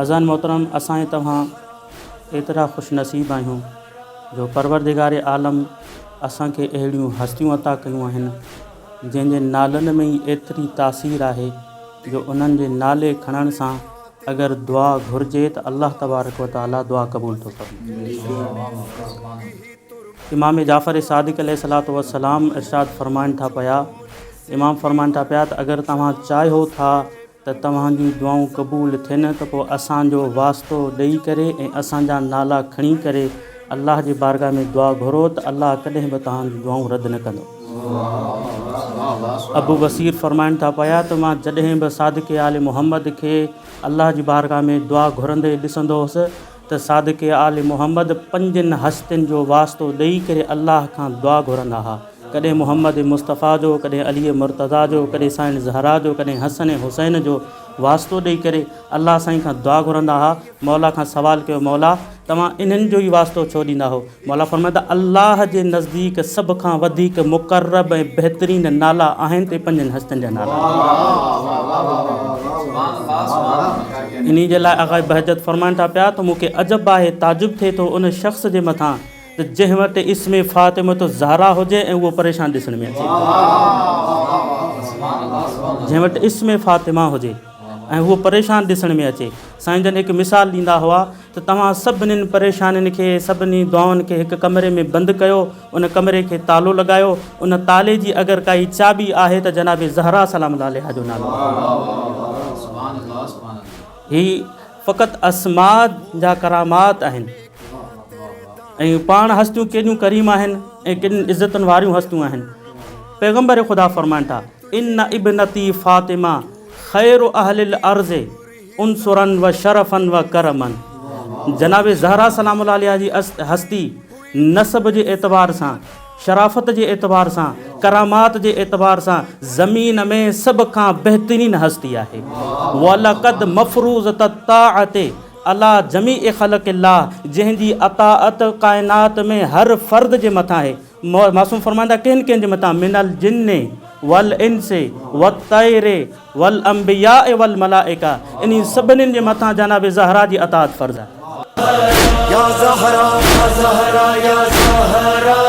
عزيزان محترم اسان ۽ توهان ايترا خوش نصيب آهيون جو پروردگار عالم اسان کي اهڙيون هستيون عطا ڪيون آهن جنهن جي نالن ۾ ئي ايتري تاثير آهي جو انهن جي نالي کڻڻ سان اگر دعا گهرجي ته الله تبارڪ و تعالي دعا قبول ٿو فرمائي. امام جعفر صادق عليه الصلوة والسلام ارشاد فرمائن ٿا پيا امام فرمائن ٿا پيا ته اگر توهان چاهيو ٿا ته توهان جون دعائون قبول ٿين ته پوء اسان جو واسطو ڏئي ڪري ۽ اسان جا نالا کڻي ڪري الله جي بارگاهه ۾ دعا گهرو ته الله ڪڏهن به توهان جون دعائون رد نه ڪندو. ابو بصير فرمائن ٿا پيا ته مان جڏهن به صادق آل محمد کي الله جي بارگاهه ۾ دعا گهرندي ڏسندو هوس ته صادق آل محمد پنجن هستين جو واسطو ڏئي ڪري الله کان دعا گهرندا ها. ڪڏهن محمد مصطفيٰ جو، ڪڏهن علي مرتضيٰ جو، ڪڏهن سائين زهرا جو، ڪڏهن حسن ۽ حسين جو واسطو ڏئي ڪري الله سائين کان دعا گهرندا ها. مولا کان سوال ڪيو، مولا! توهان انهن جو ئي واسطو ڇو ڏيندا هو؟ مولا فرمايو ته الله جي نزديڪ سڀ کان وڌيڪ مقرب ۽ بهترين نالا آهن ته پنجن هستين جا نالا. انهي جي لاء آقا بهجت فرمائن ٿا پيا ته مون کي عجب آهي، تعجب ٿئي ٿو ان شخص جي مٿان ته جنهن وٽ اسم فاطمة الزهرا هجي ۽ اهو پريشان ڏسڻ ۾ اچي. جنهن وٽ اسم فاطمه هجي ۽ اهو پريشان ڏسڻ ۾ اچي. سائين جن هڪ مثال ڏيندا هئا ته توهان سڀنين پريشانين کي، سڀني دعائن کي هڪ ڪمري ۾ بند ڪيو، ان ڪمري کي تالو لڳايو، ان تالي جي اگر ڪائي چاٻي آهي ته جناب زهرا سلام الله عليها جو نالو آهي. هي فقط اسماء جا ڪرامات آهن. ۽ پاڻ هستيون ڪيڏيون ڪريم آهن ۽ ڪيڏين عزتن واريون هستيون آهن. پيغمبر خدا فرمائن ٿا، ان ابنتي فاطمه خير اهل الارض عنصرا و شرفا و ڪرما جناب زهرا سلام الله عليها جي هستي نسب جي اعتبار سان، شرافت جي اعتبار سان، ڪرامات جي اعتبار سان زمين ۾ سڀ کان بهترين هستي آهي. ولقد مفروضة الطاعة عليٰ جميع خلق الله جنهن جي اطاعت ڪائنات ۾ هر فرد جي مٿان آهي. معصوم فرمائن ٿا ڪنهن ڪنهن جي مٿان من الجن والانس والطير والانبياء والملائڪه انهي سڀني جي مٿان جناب زهرا جي اطاعت فرض آهي. يا زهرا يا زهرا يا زهرا.